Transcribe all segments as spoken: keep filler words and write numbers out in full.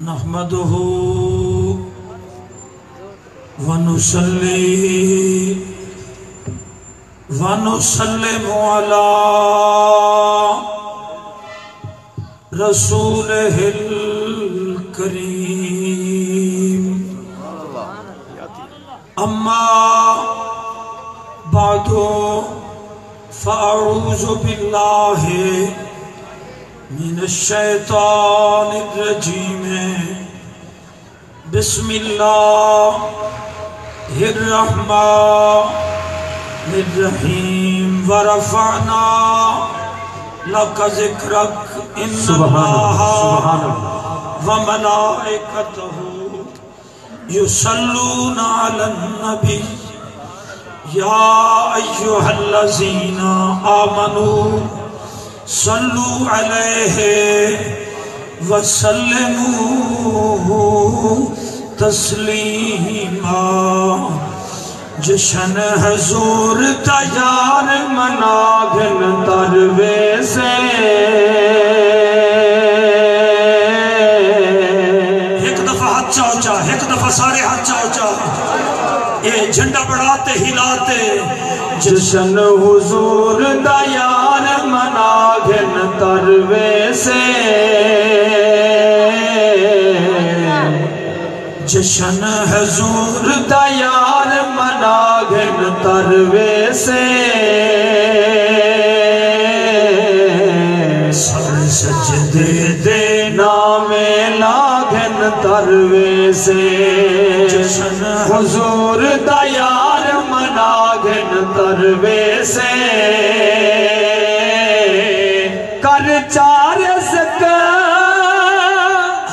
نحمده ونصلي ونسلم على رسوله الكريم. أما بعد، فأعوذ بالله من الشيطان الرجيم. بسم الله الرحمن الرحيم. ورفعنا لك ذكرك. إن سبحان الله، الله سبحان الله. وملائكته يصلون على النبي، يا أيها الذين آمنوا صلوا عليه وسلموا تسليما. جشن حضور دا یار منا گھن تر ویسے۔ ہک دفعہ ہتھ چا اچا، ہک دفعہ سارے ہتھ چا اچا۔ اے جھنڈا بڑا تے ہلا تے۔ جشن حضور دا یار منا گھن تر ویسے۔ جشن حضور دا یار منا گھن تر ویسے۔ سر سجدے دے ناویں لا گھن تر ویسے۔ جشن حضور دا یار منا گھن تر ویسے۔ کر چا رزق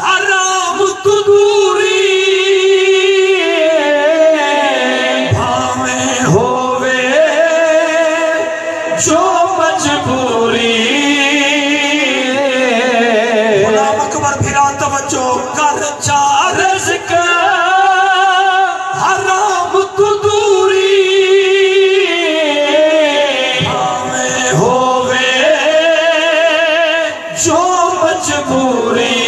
حرام توں دوری، بھاویں ہووے جو مجبوری۔ غلام اکبر بھرا توجہ کر، چا رزق حرام توں دوری، بھاویں ہووے جو مجبوری۔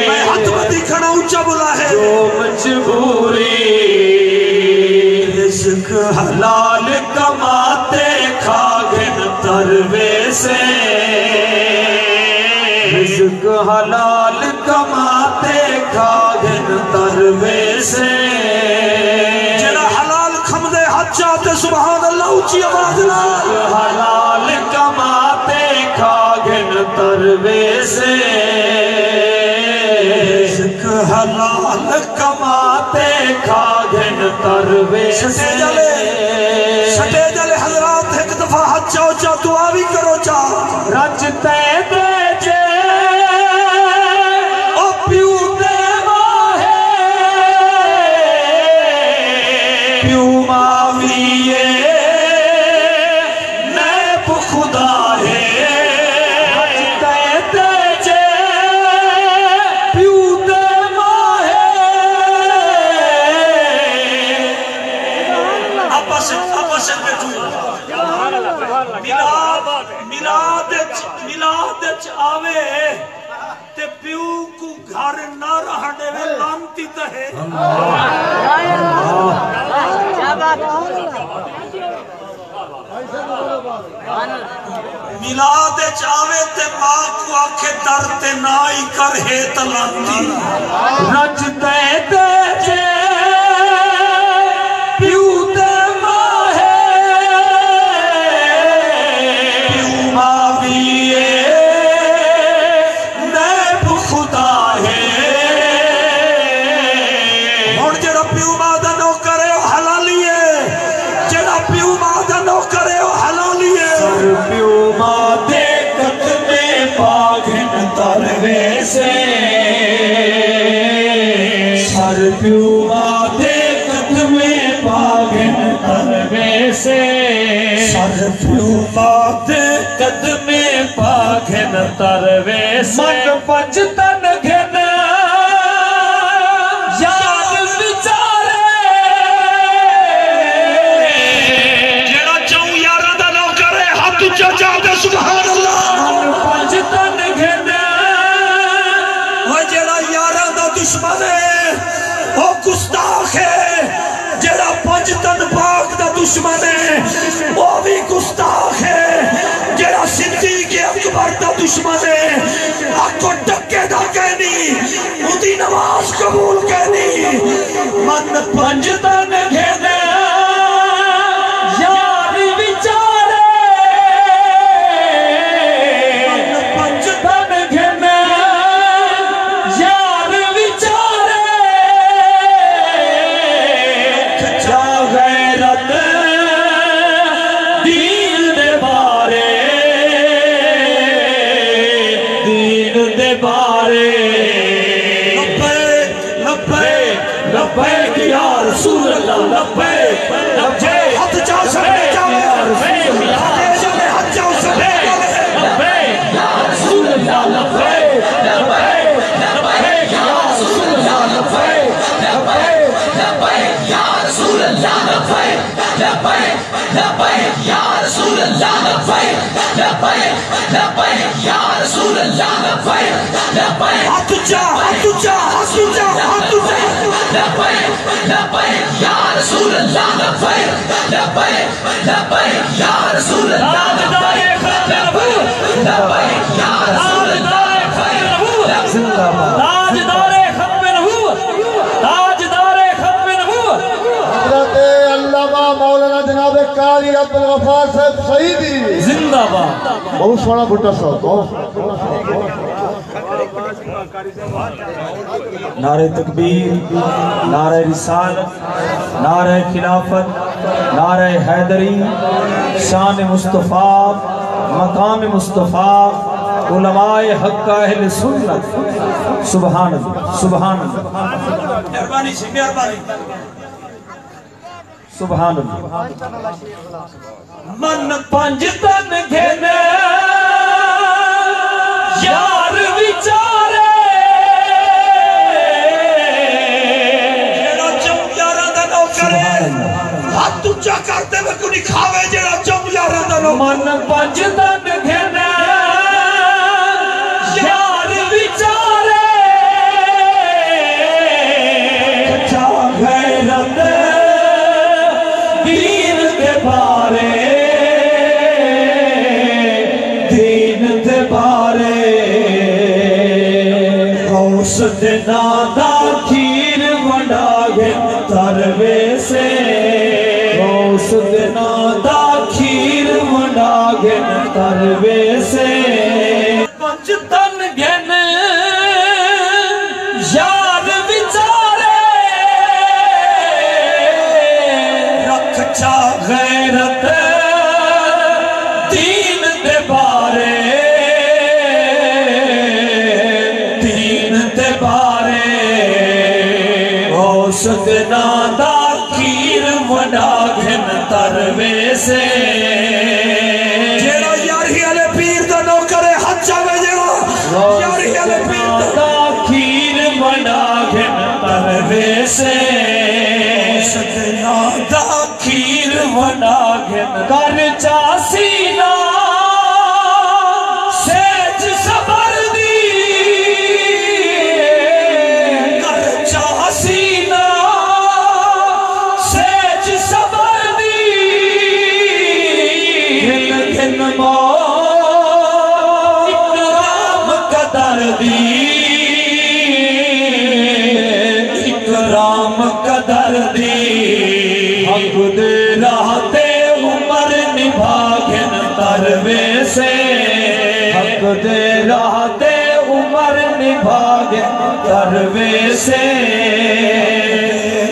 میں ہتھ ودھی کھڑا، اچا بلا ہے۔ جو مجبوری۔ رزق حلال کما تے کھا گھن تر ویسے۔ رزق حلال کما تے کھا گھن تر ویسے۔ جیڑھا حلال کھمدے ہتھ چا تے سبحان اللہ اچی آواز نال۔ حلال کما تے کھا گھن تر ویسے۔ رزق حلال کما تے کھا گھن تر ویسے۔ سٹیج آلے، سٹیج آلے حضرات ہک دفعہ ہتھ چا اچا، دعا وی کرو چا۔ رج تیں تے جے او پیو تے ماں ہے، پیو ماں وی اے، نیب خدا ہے۔ رج تیں تے جے پیو تے ماں ہے۔ آپس، آپس وچ بیٹھو۔ میلاد، میلاد وچ، میلاد وچ آوے تے پیو کوں گھر نہ رہݨ ݙیوے، لعنتی تاں ہے۔ میلاد وچ آوے تے ماں کوں آکھے در تے نہ آئی کر، ہے تاں لعنتی۔ رج تیں تے جے پیو تے ماں ہے، پیو ماں وی اے، نیب خدا ہے۔ ہݨ جیڑھا پیو ماں دا نوکر ہے، او حلالی ہے۔ جیڑھا پیو ماں دا نوکر ہے، او حلالی ہے۔ سر پیو ماں دے قدمیں پا گھن تر ویسے۔ سر پیو ماں دے قدمیں پا گھن تر ویسے۔ سر پیو ماں دے قدمیں پا گھن تر ویسے۔ من پنج تن گھن یار وچارے۔ جیڑھا چئوں یاراں دا نوکر ہے، ہتھ اچا چا تے سبحان اللہ۔ من پنج تن گھن او گستاخ ہے جیڑا پنج تن پاک دا دشمن ہے، او وی گستاخ ہے جیڑا صدیق اکبر دا دشمن ہے۔ آکھو ٹکے دا کینی، اوندی نماز قبول کینی۔ من پنج تن گھن یار وچارے، من پنج تن گھن یار وچارے، چا غیرت دین دے بارے، دین دے بارے۔ لبیک، لبیک، لبیک یا رسول اللہ، لبیک، لبیک۔ ہتھ چا سکے چا لبیک یا رسول اللہ۔ ہتھ چا سکے چا لبیک۔ لبیک یا رسول اللہ، لبیک، لبیک، لبیک یا رسول اللہ، لبیک، لبیک، لبیک یا رسول اللہ، لبیک، لبیک، لبیک یا رسول اللہ، لبیک، لبیک، لبیک یا رسول اللہ، لبیک، لبیک۔ ہتھ اچا، ہتھ اچا، ہتھ اچا، ہتھ اچا۔ لبیک، لبیک یا رسول اللہ، لبیک، لبیک، لبیک یا رسول اللہ، تاجدار ختم نبوت۔ لبیک یا رسول اللہ، تاجدار ختم نبوت۔ زندہ باد۔ تاجدار ختم نبوت۔ تاجدار ختم نبوت۔ حضرت علامہ مولانا جناب قاری عبدالغفار صاحب سعیدی۔ زندہ باد۔ بہت سوہݨا بھٹو صاحب، بہت سوہݨا۔ نعرہ تکبیر، نعرہ رسالت، نعرہ خلافت، نعرہ حیدری، شان مصطفیٰ، مقام مصطفیٰ، علماء حق اہل سنت۔ سبحان اللہ، سبحان اللہ۔ مہربانی سی، مہربانی۔ سبحان اللہ۔ من پنج تن گھن یار وچارے۔ جیڑھا چم یاراں دا نوکر ہے، سبحان اللہ۔ ہتھ اچا کر تے میکوں ݙکھاوے، جیڑھا چم یاراں دا نوکر۔ من پنج تن گھن یار وچارے، چا غیرت دین دے بارے، دین دے بارے۔ غوث دے ناں دا کھیر ونڈا گھن تر ویسے، غوث دے ناں دا کھیر ونڈا گھن تر ویسے۔ پنج تن گھن یار وچارے، رکھ چا غیرت دین دے بارے، دین دے بارے۔ غوث دے ناں دا کھیر ونڈا گھن تر ویسے۔ جیڑھا یارہی آلے پیر دا نوکر ہے، ہتھ چاوے جیڑھا یارہی آلے پیر دا۔ دا کھیر ونڈا گھن تر ویسے۔ سجنا دا کھیر ونڈا گھن۔ کر چا سینا سیج صبر دی۔ کر چا سینا سیج صبر دی۔ گھن گھن موت اکرام قدر دی۔ اکرام قدر دی۔ حق دے راہ تے عمر نبھا گھن تر ویسے۔ حق دے راہ تے عمر نبھا گھن تر ویسے۔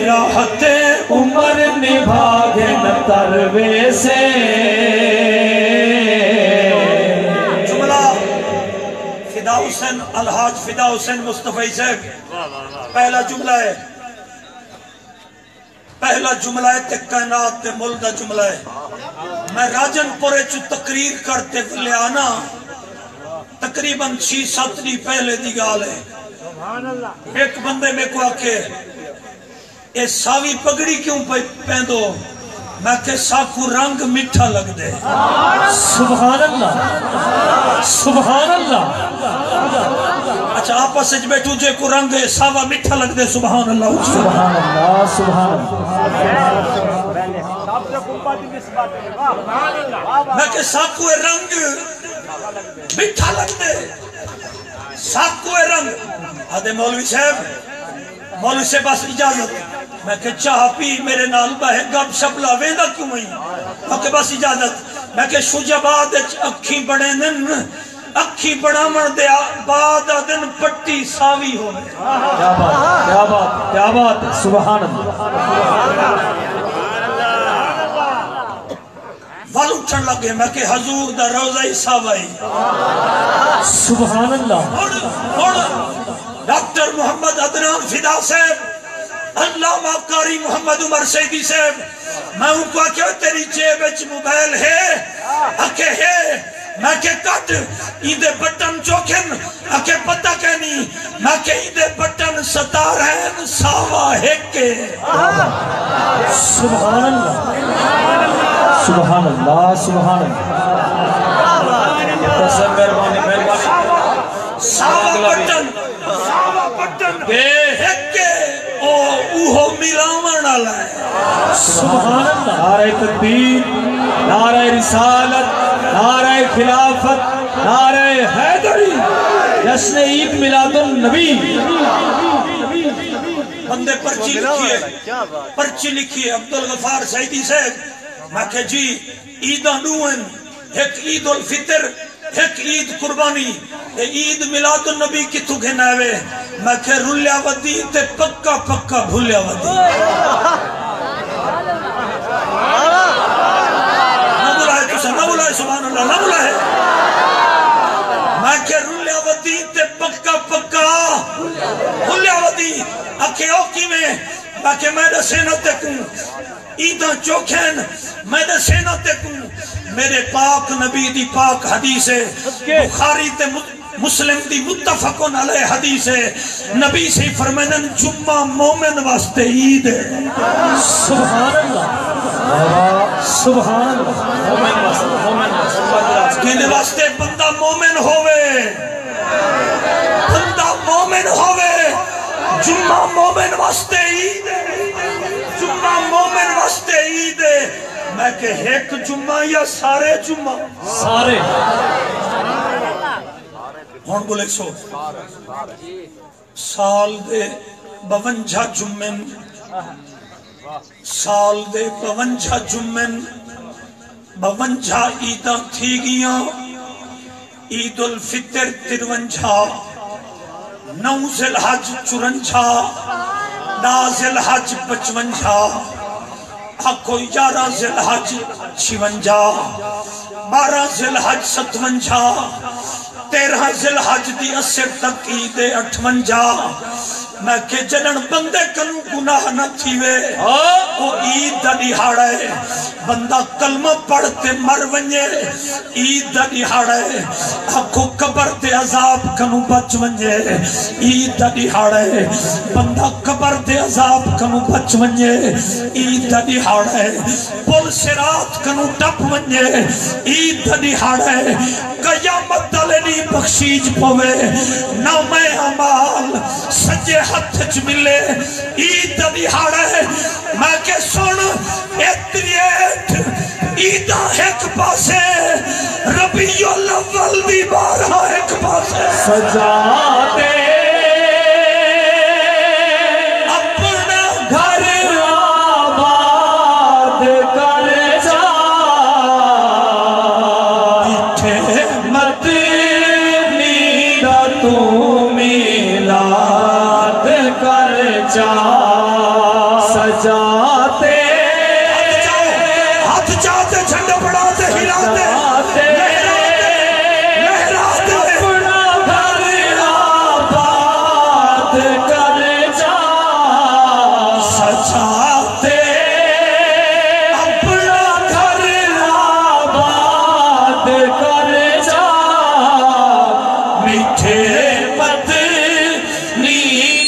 راہ تے عمر نبھا گھن تر ویسے۔ جملہ فدا حسین، الحاج فدا حسین مصطفی صاحب۔ پہلا جملہ ہے، پہلا جملہ ہے تے کائنات دے مل دا جملہ ہے۔ میں راجن پورے چوں تقریر کر تے ولے آنا، تقریباً چھی ست ݙینہہ پہلے دی ڳالھ ہے۔ ہک بندے میکوں آکھے، "اے ساوی پڳڑی کیوں پئی پیندو؟" میں آکھے، "ساکوں رنگ مٹھا لڳدے۔" سبحان اللہ، سبحان اللہ۔ آپس وچ ٻیٹھو، جیکوں رنگ ساوا مٹھا لڳدے، سبحان اللہ۔ سبحان اللہ، سبحان اللہ۔ میں کہ ساکوں اے رنگ مٹھا لڳدے، ساکوں اے رنگ۔ آہدے مولوی صاحب، مولوی صاحب بس اجازت۔ میں کہ چاہ پی میرے نال ٻہہ گپ شپ لا، ویندا کیوں ہئیں؟ میں کہ بس اجازت۔ میں کہ شجاع آباد وچ اکھیں بݨیندن، اکھیں بݨاوݨ دے بعد آہدن پٹی ساوی ہووے۔ کیا بات، کیا بات، کیا بات، سبحان اللہ۔ ول اٹھݨ لڳے، میں کہ حضور دا روضہ ہی ساوا ہی۔ سبحان اللہ۔ ہݨ، ہݨ ڈاکٹر محمد عدنان فدا صاحب، علامہ قاری محمد عمر سعیدی صاحب، میں اونکوں آکھیا، تیݙی جیب وچ موبائل ہے؟ آکھے ہے۔ میں کہ کڈھ، ایندے بٹن چوکھن؟ آکھے پتہ کائنی۔ میں کہ ایندے بٹن ستارہ ہن، ساوا ہک ہے۔ سبحان اللہ، سبحان اللہ، سبحان اللہ۔ قسم، مہربانی، مہربانی۔ ساوا بٹن، ساوا بٹن ہک ہے، او اوہو ملاوݨ والا ہے۔ سبحان اللہ۔ نعرہ تکبیر، نعرہ رسالت، نعرہ خلافت، نعرہ حیدری، جشن عید میلاد النبی۔ بندے پرچی لکھی ہے، پرچی لکھی ہے عبدالغفار سعیدی صاحب۔ میں کہ جی، عیداں ݙو ہن، ہک عید الفطر، ہک عید قربانی، تے عید میلاد النبی کتھوں گھن آوے؟ میں کہ رلیا ودی تے پکا پکا بھلیا ودی۔ نہ بلائے تساں، نہ بلائے، سبحان اللہ، نہ بلائے۔ میں کہ رلیا ودی تے پکا پکا بھلیا ودی۔ آکھے او کیویں؟ میں کہ میں ݙسینا تیکوں۔ عیداں چوکھن، میں ݙسینا تیکوں، میݙے پاک نبی دی پاک حدیث ہے، بخاری تے مس-، مسلم دی متفق علیہ حدیث ہے۔ نبی صحیح فرمیندن، جمعہ مومن واسطے عید ہے۔ سبحان اللہ، سبحان اللہ۔ مومن واسطے، مومن واسطے۔ کیندے واسطے؟ بندہ مومن ہووے، بندہ مومن ہووے، جمعہ مومن واسطے عید ہے، جمعہ مومن واسطے عید ہے۔ میں کہ ہک جمعہ یا سارے جمعہ؟ سارے۔ ہݨ ٻولے سو، سال دے ٻونجاہ جمعن، سال دے ٻونجاہ جمعن، ٻونجاہ عیداں تھی ڳیاں۔ عید الفطر ترونجاہ، نو ذی الحج چرنجاہ، ݙاہ ذی الحج پچونجاہ، آکھو یارہاں ذی الحج چھونجاہ، ٻارہاں ذی الحج ستونجاہ، تیرہاں ذی الحج دی عصر تک عید اٹھونجاہ۔ میں کہ جݙݨ بندے کنوں گناہ نہ تھیوے، ہاں۔ او عید دا ݙیہاڑا ہے۔ بندہ کلمہ پڑھ تے مر ونڄے، عید دا ݙیہاڑا ہے۔ آکھو قبر دے عذاب کنوں بچ ونڄے، عید دا ݙیہاڑا ہے۔ بندہ قبر دے عذاب کنوں بچ ونڄے، عید دا ݙیہاڑا ہے۔ پل صراط کنوں ٹپ ونڄے، عید دا ݙیہاڑا ہے۔ قیامت آلے ݙینہہ بخشیج پوے، نامہ اعمال سڄے ہتھ اچ ملے، عید دا ݙیہاڑا ہے۔ میں کہ سݨ، اے تریہٹھ عیداں ہک پاسے، ربیع الاول دی ٻارہاں ہک پاسے۔ سجا تے اپݨا گھر آباد کر چا، مٹھے مدنی دا توں میلاد کر چا۔ سجا تے ہتھ چا تے جھنڈا بݨا تے ہلا تے، سجا تے لہرا تے، لہرا تے اپݨا گھر آباد کر چا۔ سجا تے اپݨا گھر آباد کر چا، مٹھے مدنی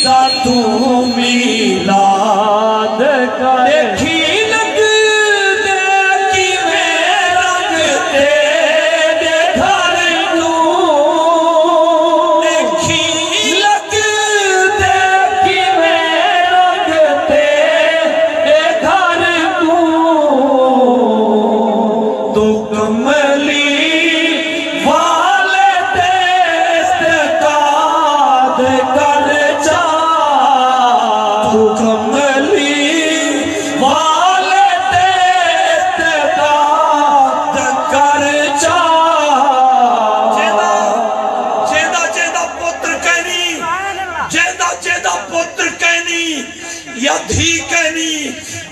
دا توں میلاد کر۔ ݙیکھی لڳدے کیویں رنگ تیݙے گھر نوں، ݙیکھی کر چا، توں کملی والے تے اعتماد کر چا۔ جیندا، جیندا، جیندا پتر کینی، جیندا، جیندا پتر کینی یا دھی کینی،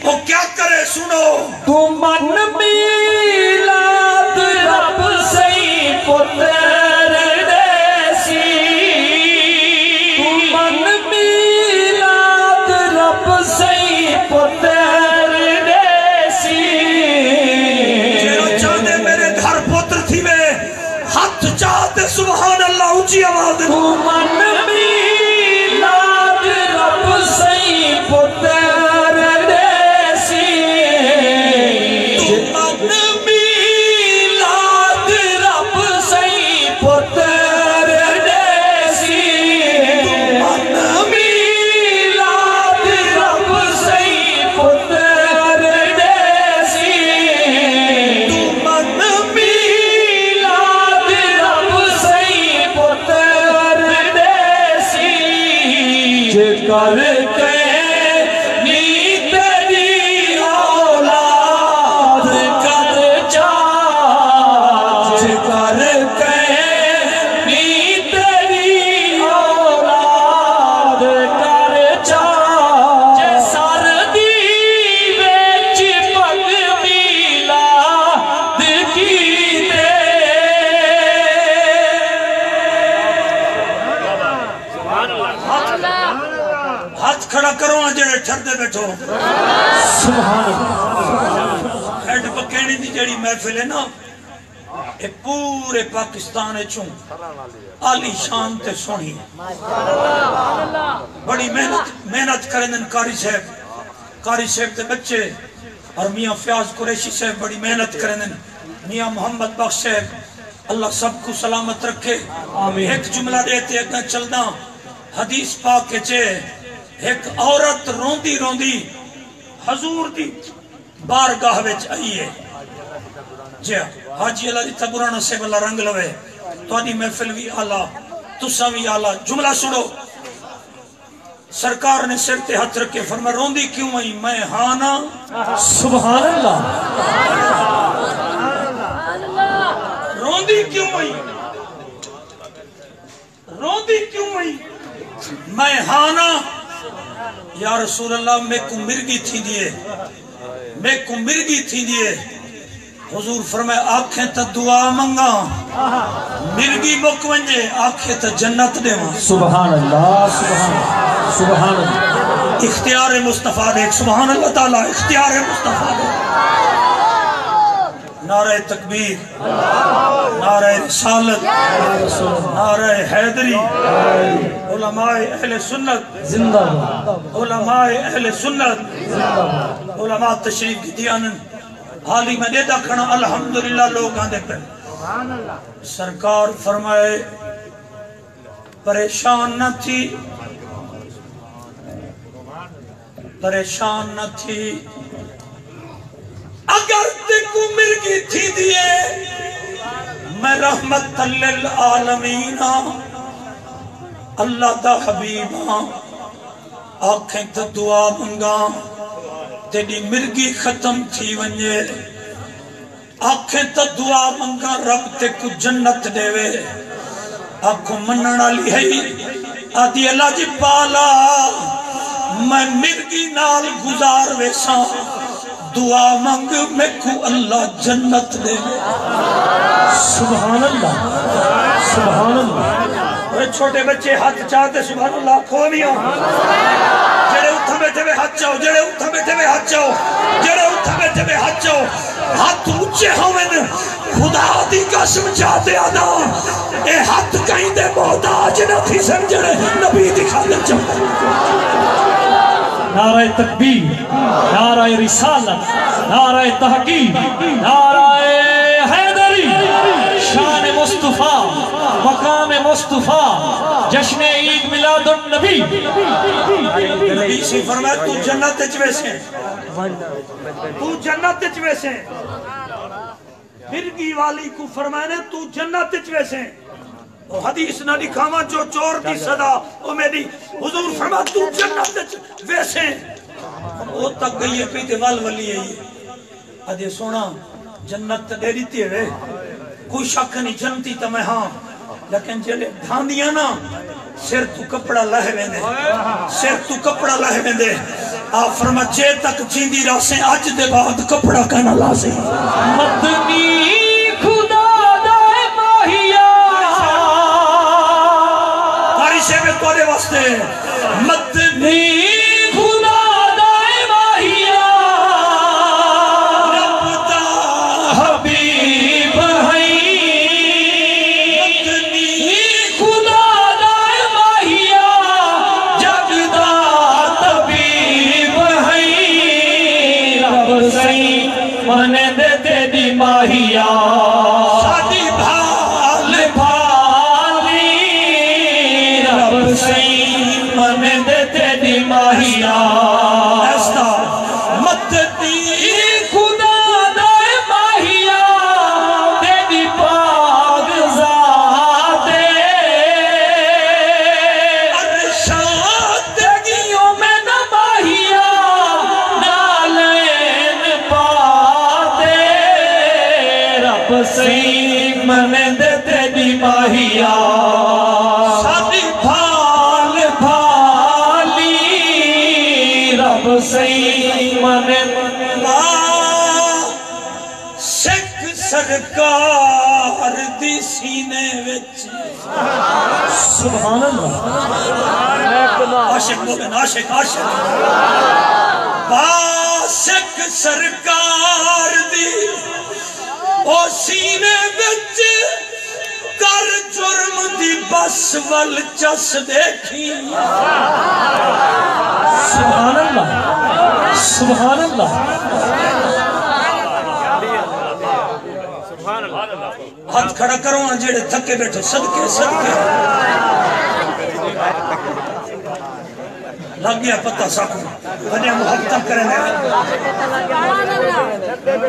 او کیا کرے سنو۔ توں من میلاد رب سئیں پتر ݙیسی۔ توں من میلاد رب سئیں پتر ݙیسی۔ جیڑھا چاہندے میرے گھر پتر تھیوے، ہتھ چا تے سبحان اللہ اچی آواز دے۔ توں من میلاد رب سئیں پتر ݙیسی۔ توں من میلاد رب سئیں پتر ݙیسی۔ توں من میلاد رب سئیں پتر ݙیسی۔ توں من میلاد رب سئیں پتر ݙیسی۔ جے کر کینی تیݙی اولاد کر چا، جے کر کینی تیݙی اولاد کر چا۔ جے سر دی وچ پڳ میلاد کیتے۔ ہتھ کھڑا کرو ہاں جڑے ٹھردے ٻیٹھو۔ سبحان اللہ۔ ہیڈ پکیݨی دی جڑی محفل ہے نا، اے پورے پاکستان اچوں عالی شان تے سوہݨی ہے۔ بڑی محنت، محنت کریندن قاری صاحب، قاری صاحب دے ٻچے اور میاں فیاض قریشی صاحب بڑی محنت کریندن۔ میاں محمد بخش صاحب، اللہ سب کوں سلامت رکھے۔ آمین۔ ہک جملہ ݙے تے اڳاں چلداں۔ حدیث پاک اچ ہے، ہک عورت روندی روندی حضور دی بارگاہ وچ آئی ہے۔ جی ہاں، حاجی اللہ دی تبرانا صاحب اللہ رنگ لوے، تہاݙی محفل وی اعلیٰ، تساں وی اعلیٰ۔ جملہ سݨو، سرکار نے سر تے ہتھ رکھ کے فرمایا، روندی کیوں آئی؟ میں ہاں نا۔ سبحان اللہ۔ روندی کیوں آئی؟ روندی کیوں آئی؟ میں ہاں نا۔ یا رسول اللہ، میکوں مرگی تھیندی ہے، میکوں مرگی تھیندی ہے۔ حضور فرمایا، آکھیں تاں دعا منگاں، مرگی مک ونڄے، آکھیں تاں جنت ݙیواں۔ سبحان اللہ، سبحان، سبحان اللہ۔ اختیار مصطفیٰ ݙیکھ، سبحان اللہ تعالیٰ، اختیار مصطفیٰ ݙیکھ۔ نعرہ تکبیر، نعرہ رسالت، نعرہ حیدری، علماء اہل سنت زندہ باد۔ علماء اہل سنت، علماء تشریف گھدی آندن۔ حالی میں ݙیہدا کھڑاں، الحمدللہ لوک آندے پئے۔ سرکار فرمائے، پریشان نہ تھی، پریشان نہ تھی۔ اگر تیکوں مرگی تھیندی ہے، میں رحمت للعالمین ہاں، اللہ دا حبیب ہاں۔ آکھیں تاں دعا منگاں، تیݙی مرگی ختم تھی ونڄے۔ آکھیں تاں دعا منگاں، رب تیکوں جنت ݙیوے۔ آکھو منݨ آلی ہئی؟ آہدی، اللہ جی پالا، میں مرگی نال گزار ویساں، دعا منگ میکوں اللہ جنت ݙیوے۔ سبحان اللہ، سبحان اللہ۔ اے چھوٹے بچے ہتھ چا تے سبحان اللہ آکھو وی ہو۔ جڑے اتھاں ٻیٹھے وے ہتھ چاؤ، جڑے اتھاں ٻیٹھے وے ہتھ چاؤ، جڑے اتھاں ٻیٹھے وے ہتھ چاؤ۔ ہتھ اچے ہوون، خدا دی قسم چا تے آہداں، اے ہتھ کہیں دے محتاج نہ تھیسن جڑے نبی دی خاطر چا۔ نعرہ تکبیر، نعرہ رسالت، نعرہ تحقیق، نعرہ حیدری، شان مصطفیٰ، مقام مصطفیٰ، جشن عید میلاد النبی۔ نبی سی فرمایا، تو جنت اچ ویسیں، تو جنت اچ ویسیں۔ مرگی والی کوں فرمائے نے، تو جنت اچ ویسیں۔ حدیث نہ ݙکھاواں جو چور دی سزا، او میݙی حضور فرما، توں جنت وچ ویسیں۔ او تک ڳئی ہے پئی تے ول ولی آئی ہے۔ آہدے سوہݨا، جنت تاں ݙے ݙتی ہے، کوئی شک نہیں، جنتی تاں میں ہاں، لیکن جیلے ڈھاندیاں نا، سر توں کپڑا لہہ ویندے، سر توں کپڑا لہہ ویندے۔ آپ فرما، جے تک جیندی رہسیں، اڄ دے بعد کپڑا کائنا لہسی۔ مدنی خدا دا اے ماہیا۔ قاری صاحب، تہاݙے واسطے۔ مدنی خدا دا اے ماہیا۔ رب دا حبیب ہئی۔ مدنی خدا دا اے ماہیا، جگ دا طبیب ہئی۔ رب سئیں منیندے تیݙی ماہیا۔ ساݙی بھال بھالی، رب سئیں منیندے تیݙی ماہیا۔ ایسا مدنی خدا دا اے ماہیا، تیݙی پاک ذات اے۔ ارشاد تیݙی او میں نہ ماہیا، نالین پاتے۔ رب سئیں منیندے تیݙی ماہیا۔ ساݙی بھال بھالی، رب سئیں منیندے۔ سکھ سرکار دی سینے وچ۔ سبحان اللہ۔ عاشق مومن، عاشق، عاشق۔ با سکھ سرکار دی او سینے وچ، کر جرم دی بس ول چس ݙیکھی۔ سبحان اللہ، سبحان اللہ۔ ہتھ کھڑا کرو ہاں جیڑھے تھکے ٻیٹھو، صدقے، صدقے۔ لڳ ڳیا پتہ ساکوں، وݙیاں محبتاں کریندے۔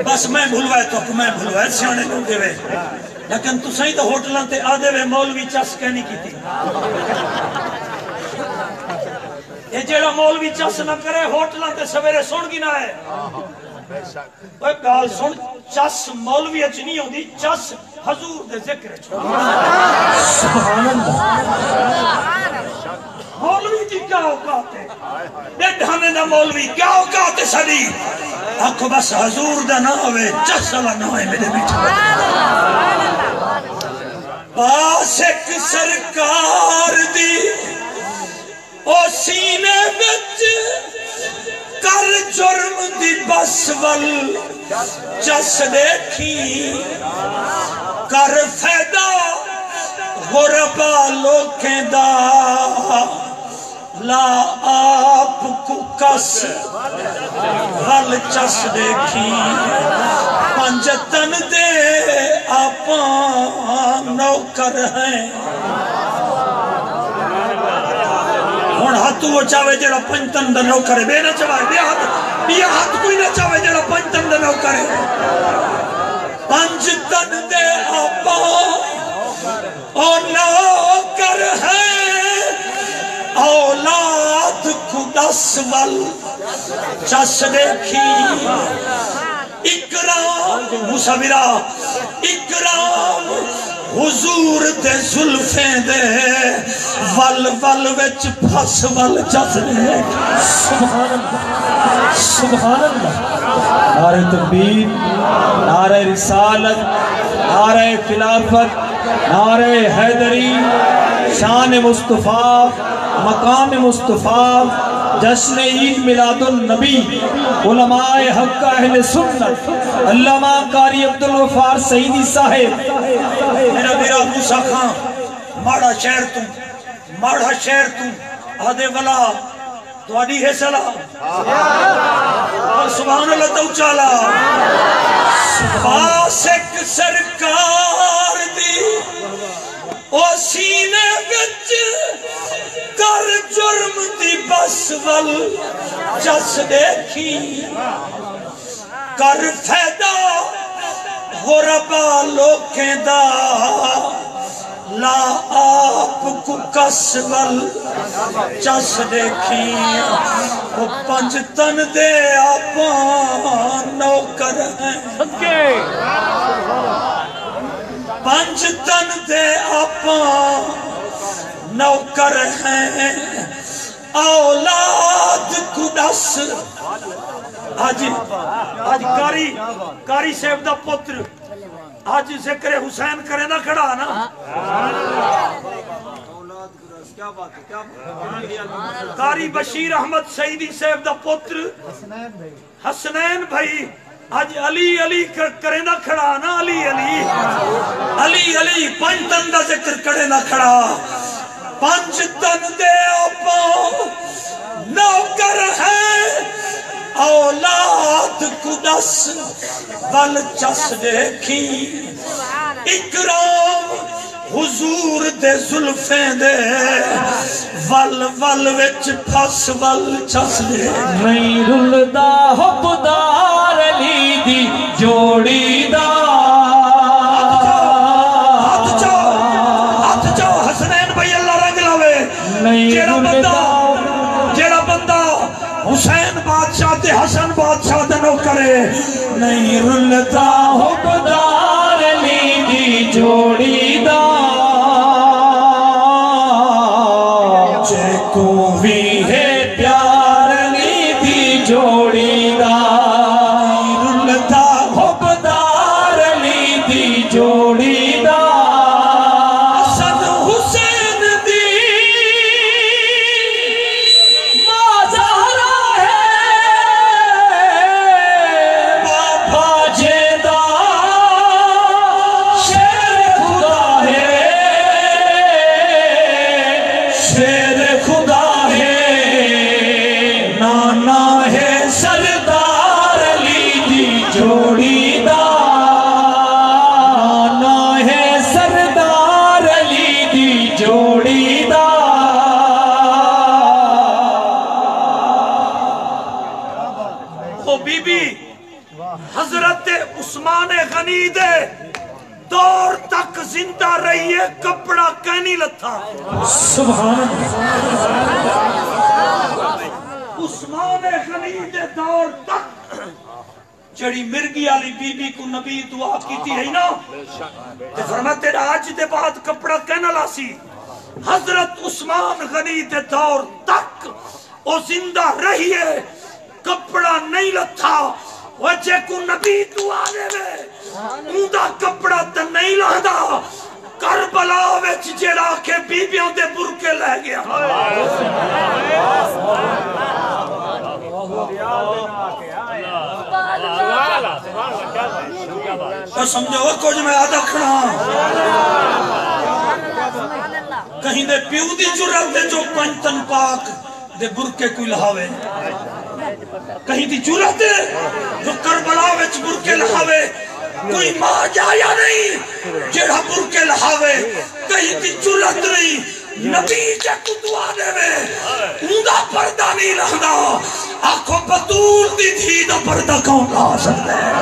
بس میں بھلوائے تہاکوں، میں بھلوائے سیاݨے لوگ ݙیوے۔ لیکن تساں ہی تاں ہوٹلاں تے آہدے وے مولوی چس کینی کیتی۔ اے جیڑھا مولوی چس نہ کرے، ہوٹلاں تے سویرے سݨ گھنائے۔ اوئے ڳالھ سݨ، چس مولوی اچ نہیں ہوندی، چس حضور دے ذکر اچ ہوندی۔ سبحان اللہ۔ مولوی دی کیا اوقات ہے؟ ݙیڈھ آنے دا مولوی، کیا اوقات ہے ساݙی؟ آکھو بس حضور دا ناں ہووے، چس والا ناں ہے میݙے میٹھے۔ عاشق سرکار دی او سینے وچ، کر جرم دی بس ول چس ݙیکھی، کر فائدہ غربا لوکیں دا، لا آپ کوں کس ول چس ݙیکھی۔ پنج تن دے آپاں نوکر ہیں۔ ہݨ ہتھ اوہو چاوے جیڑھا پنج تن دا نوکر ہے، ٻئے نہ چاوے، ٻیا ہتھ، ٻیا ہتھ کوئی نہ چاوے جیڑھا پنج تن دا نوکر ہے۔ پنج تن دے آپاں او نوکر ہیں، اولاد کوں ݙس ول چس ݙیکھی۔ اکرام، موسیٰ ویرا، اکرام حضور دے زلفیں دے ول ول وچ پھس ول چس ݙیکھی۔ سبحان اللہ، سبحان اللہ۔ نعرہ تکبیر، نعرہ رسالت، نعرہ خلافت، نعرہ حیدری، شان مصطفیٰ، مقام مصطفیٰ، جشن عید میلاد النبی، علماء حق اہل سنت، علامہ قاری عبدالغفار سعیدی صاحب۔ میرا، میرا موسیٰ خان، ماڑا شہر توں، ماڑا شہر توں، آہدے ولا، تہاݙی ہے صلاح؟ اور سبحان اللہ تو اچالا۔ عاشق سرکار دی او سینے وچ، کر جرم دی بس ول چس ݙیکھی، کر فائدہ غربا لوکیں دا۔ لا آپ کوں کس ول چس ݙیکھیں، او پنج تن دے آپاں نوکر ہیں۔ صدقے۔ پنج تن دے آپاں نوکر ہیں، اولاد کوں ݙس۔ اڄ، اڄ قاری، قاری صاحب دا پتر اڄ ذکر حسین کریندا کھڑا نا۔ قاری بشیر احمد سعیدی صاحب دا پتر حسنین بھائی اڄ علی علی ک-، کریندا کھڑا نا، علی علی، علی علی، پنج تن دا ذکر کریندا کھڑا۔ پنج تن دے آپاں نوکر ہیں، اولاد کوں ݙس ول چس ݙیکھیں۔ اکرام حضور دے زلفیں دے ول ول وچ پھس ول چس ݙیکھیں۔ نہیں رلدا حبدار علی دی جوڑی دا۔ ہتھ چاؤ، ہتھ چاؤ، ہتھ چاؤ، حسنین بھائی اللہ رنگ لاوے۔ نہیں جیڑھا بندہ، جیڑھا بندہ حسین بادشاہ تے حسن بادشاہ دا نوکر ہے۔ نہیں رلدا حبدار علی دی جوڑی دا۔ جیکوں وی ہے پیار علی دی جوڑی دا۔ نہیں رلدا حبدار علی دی جوڑی دا۔ حسن حسین دی ماں زہرا ہے، بابا جیندا شیر خدا ہے، شیر خدا ہے، نانا ہے سردار علی دی جوڑی دا، نانا ہے سردار علی دی جوڑی دا۔ او بی بی، حضرت عثمان غنی دے دور تک زندہ رہی ہے، کپڑا کینی لتھا۔ سبحان اللہ۔ عثمان غنی دے دور تک جڑی مرگی آلی بی بی کوں نبی دعا کیتی ہئی نا، تے فرمایا، "تیرا اج دے بعد کپڑا کینہ لاسی؟" حضرت عثمان غنی دے دور تک او زندہ رہیے، کپڑا نہیں لتھا۔ او جیکوں نبی دعا ݙیوے، اوندا کپڑا تے نہیں لہندا۔ کربلا وچ جیڑھا آکھے بیبیاں دے برقعے لہہ ڳیا۔ او سمجھو، او کجھ میں آہدا کھڑا ہاں۔ کہیں دے پیو دی جرات ہے جو پنج تن پاک دے برقعے کوئی لہاوے۔ کہیں دی جرات ہے جو کربلا وچ برقعے لہاوے۔ کوئی ماں جایا نہیں جیڑھا برقعے لہاوے۔ کہیں دی جرات نہیں۔ نبی جیکوں دعا ݙیوے، اوندا پردہ نہیں لہندا۔ آکھو، بتول دی دھی دا پردہ کون لا سڳدا ہے؟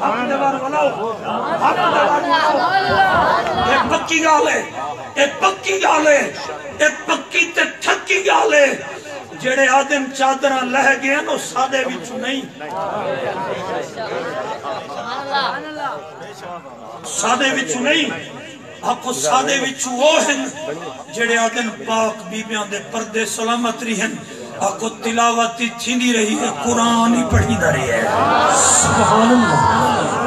حق دے وار ولاؤ، حق دے وار ولاؤ۔ اے پکی ڳالھ ہے، اے پکی ڳالھ ہے، اے پکی تے ٹھکی ڳالھ ہے۔ جیڑھے آہدن چادراں لہہ ڳئین، او ساݙے وچوں نہیں۔ ساݙے وچوں نہیں۔ آکھو، ساݙے وچوں او ہن جیڑھے آہدن پاک بیبیاں دے پردے سلامت رہین۔ آکھو، تلاوت ہی تھیندی رہی ہے، قرآن ہی پڑھیندا رہیا ہے۔ سبحان اللہ۔